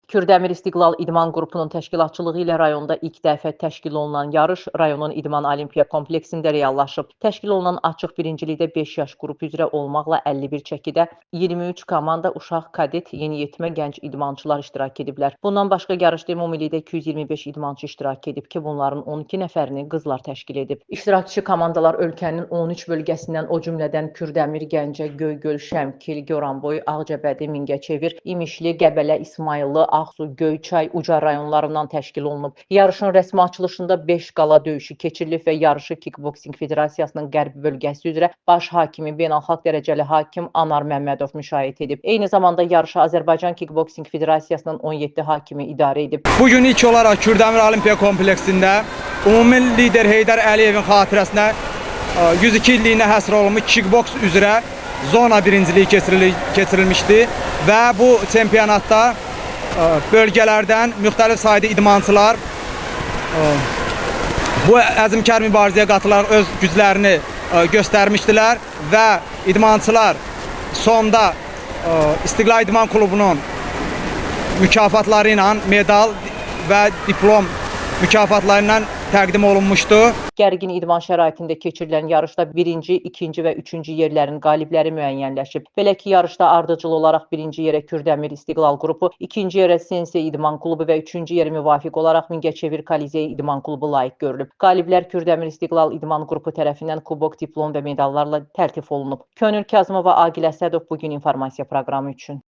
Kürdəmir İstiqlal İdman Qrupunun təşkilatçılığı ilə rayonda ilk dəfə təşkil olunan yarış rayonun İdman Olimpiya kompleksində reallaşıb. Təşkil olunan açıq birincilikdə 5 yaş qrupu üzrə olmaqla 51 çəkidə 23 komanda uşaq, kadet, yeniyetmə, gənc idmançılar iştirak ediblər. Bundan başqa yarışda ümumilikdə 225 idmançı iştirak edib ki, bunların 12 nəfərini qızlar təşkil edib. İştirakçı komandalar ölkənin 13 bölgəsindən, o cümlədən Kürdəmir, Gəncə, Göygöl, Şəmkir, Goranboy, Ağcabədi, Mingəçevir, İmişli, Qəbələ, İsmayıllı, Ağsu, Göyçay, Ucar rayonlarından təşkil olunub. Yarışın rəsmi açılışında 5 qala döyüşü keçirilib və yarışı Kickboksing Federasiyasının Qərb bölgəsi üzrə baş hakimi, beynəlxalq dərəcəli hakim Anar Məmmədov müşayiət edib. Eyni zamanda yarışı Azərbaycan Kickboksing Federasiyasının 17 hakimi idarə edib. Bu gün ilk olaraq Kürdəmir Olimpiya Kompleksində ümumi lider Heydər Əliyevin xatirəsinə 102 illiyinə həsr olunmuş kickboks üzrə zona birinciliyi keçirilmişdi və bu çempionatda bölgələrdən müxtəlif sayda idmançılar bu əzmkar mübarizəyə qatılaraq öz güclərini göstərmişdilər və idmançılar sonda İstiqlal İdman Klubunun mükafatları ilə medal və diplom mükafatları ilə təqdim olunmuşdu. Gərgin idman şəraitində keçirilən yarışda birinci, ikinci və üçüncü yerlərin qalibləri müəyyənləşib. Belə ki, yarışda ardıcıl olaraq birinci yerə Kürdəmir İstiqlal qrupu, ikinci yerə Sensei İdman Klubu və üçüncü yerə müvafiq olaraq Mingəçevir Kolizey İdman Klubu layiq görülüb. Qaliblər Kürdəmir İstiqlal İdman qrupu tərəfindən kubok, diplom və medallarla təltif olunub. Könül Kazımova, Aqil Əsədov, Bugün informasiya proqramı üçün.